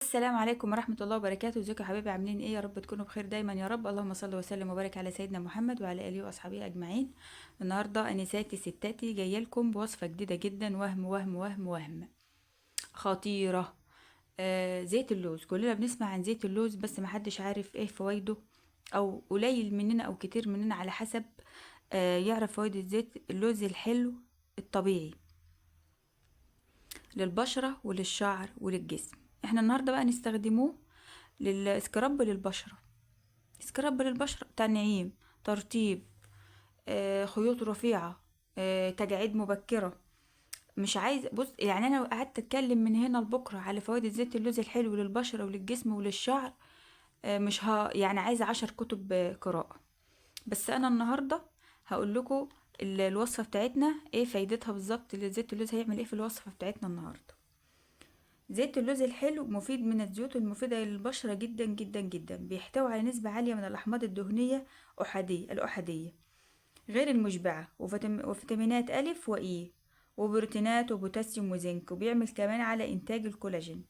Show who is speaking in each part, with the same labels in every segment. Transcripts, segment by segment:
Speaker 1: السلام عليكم ورحمة الله وبركاته. ازيكم يا حبايبي؟ عاملين ايه؟ يا رب تكونوا بخير دايما يا رب. اللهم صل وسلم وبارك على سيدنا محمد وعلى اله واصحابه اجمعين. النهارده انساتي ستاتي جاية لكم بوصفه جديدة جدا، وهم وهم وهم وهم خطيرة. زيت اللوز، كلنا بنسمع عن زيت اللوز بس محدش عارف ايه فوائده، او قليل مننا او كتير مننا على حسب يعرف فوائد زيت اللوز الحلو الطبيعي للبشرة وللشعر وللجسم. احنا النهاردة بقى نستخدموه لل scrub للبشرة، scrub للبشرة تنعيم، ترطيب، خيوط رفيعة، تجاعيد مبكرة. مش عايز بص، يعني انا قعدت اتكلم من هنا لبكرة على فوائد زيت اللوز الحلو للبشره وللجسم وللشعر، مش ها يعني عايزه 10 كتب قراءة. بس انا النهارده هقول لكم الوصفة بتاعتنا ايه فايدتها بالظبط، اللي زيت اللوز هيعمل ايه في الوصفة بتاعتنا النهارده. زيت اللوز الحلو مفيد، من الزيوت المفيدة للبشره جدا جدا جدا، بيحتوي على نسبه عالية من الاحماض الدهنية الاحاديه غير المشبعة، وفيتامينات ألف وإي وبروتينات وبوتاسيوم وزنك، وبيعمل كمان على إنتاج الكولاجين،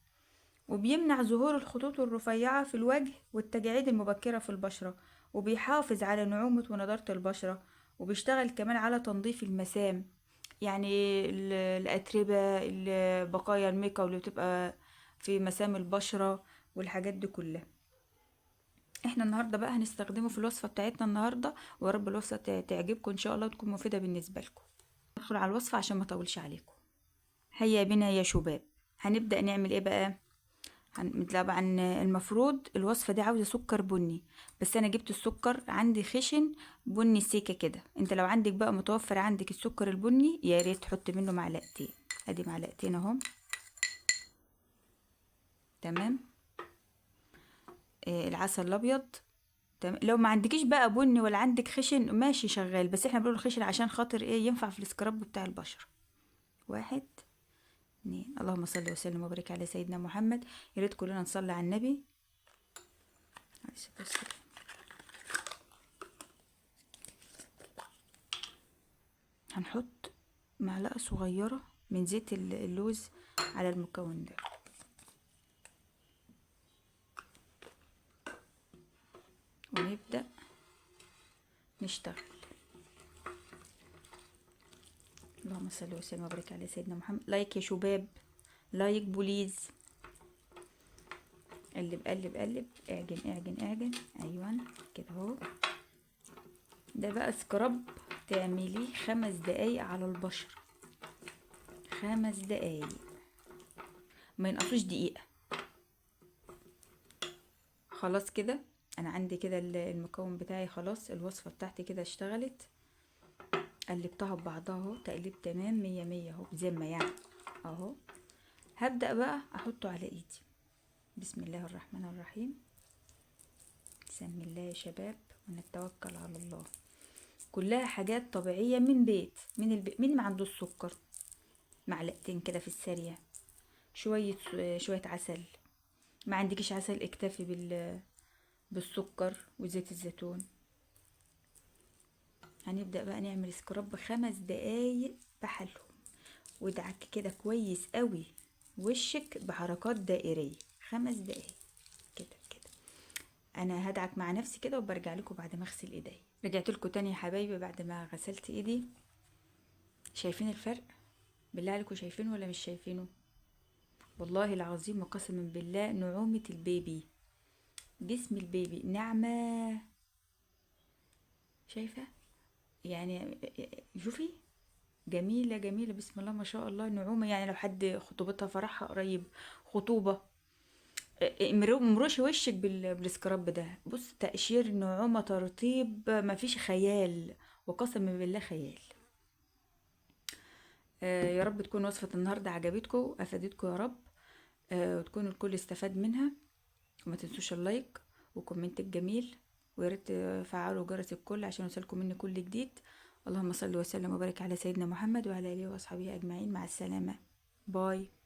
Speaker 1: وبيمنع ظهور الخطوط الرفيعة في الوجه والتجاعيد المبكرة في البشرة، وبيحافظ على نعومة ونضارة البشرة، وبيشتغل كمان على تنظيف المسام، يعني الأتربة، بقايا الميك اب اللي بتبقى في مسام البشرة والحاجات دي كلها. احنا النهارده بقى هنستخدمه في الوصفة بتاعتنا النهارده، ويا رب الوصفة تعجبكم ان شاء الله وتكون مفيدة بالنسبة لكم. ندخل على الوصفة عشان ما اطولش عليكم. هيا بنا يا شباب. هنبدا نعمل ايه بقى؟ طبعا المفروض الوصفة دي عاوزه سكر بني، بس انا جبت السكر عندي خشن بني سيكه كده. انت لو عندك بقى متوفر عندك السكر البني يا ريت تحط منه معلقتين. ادي معلقتين اهو، تمام. العسل الابيض، تمام. لو ما عندكيش بقى بني ولا عندك خشن ماشي شغال، بس احنا بنقول خشن عشان خاطر ايه؟ ينفع في السكراب بتاع البشرة. 1 2. اللهم صل وسلم وبارك على سيدنا محمد. يا ريت كلنا نصلي على النبي عليه الصلاة والسلام. هنحط معلقه صغيرة من زيت اللوز على المكون ده. ونبدأ نشتغل. اللهم صل وسلم وبارك على سيدنا محمد. like يا شباب، like please. قلب قلب قلب، اعجن اعجن اعجن. ايوه كده اهو. ده بقى scrub تعمليه 5 دقايق على البشرة، 5 دقايق ما ينقصوش دقيقة. خلاص كده انا عندي كده المكون بتاعي خلاص، الوصفة بتاعتي كده اشتغلت. قلبتها ببعضها اهو، تقليب تمام 100 100 اهو بذمة يعني اهو. هبدأ بقى احطه على ايدي. بسم الله الرحمن الرحيم. بسم الله يا شباب ونتوكل على الله. كلها حاجات طبيعية من بيت، من البيت. مين ما عنده السكر؟ معلقتين كده في السريع، شوية عسل. ما عندكيش عسل اكتفي بالسكر وزيت الزيتون. هنبدأ بقى نعمل سكراب 5 دقايق بحالهم، وادعك كده كويس قوي وشك بحركات دائرية 5 دقايق كده كده. انا هدعك مع نفسي كده وبرجع لكم بعد ما اغسل ايدي. رجعت لكم تاني يا حبايبي بعد ما غسلت ايدي. شايفين الفرق؟ بالله عليكم شايفينه ولا مش شايفينه؟ والله العظيم وقسما بالله نعومة البيبي، جسم البيبي ناعمة. شايفة يعني؟ شوفي جميلة جميلة بسم الله ما شاء الله، نعومة. يعني لو حد خطوبتها فرحها قريب، خطوبة، مروشي وشك بالسكراب ده. بص تقشير، نعومة، ترطيب، مفيش خيال، وقسما بالله خيال. يا رب تكون وصفة النهاردة عجبتكم افادتكم يا رب، وتكون الكل استفاد منها. وما تنسوش ال like و comment الجميل، ويا ريت تفعلوا جرس الكل عشان يوصلكم مني كل جديد. اللهم صل وسلم وبارك على سيدنا محمد وعلى اله واصحابه اجمعين. مع السلامة، bye.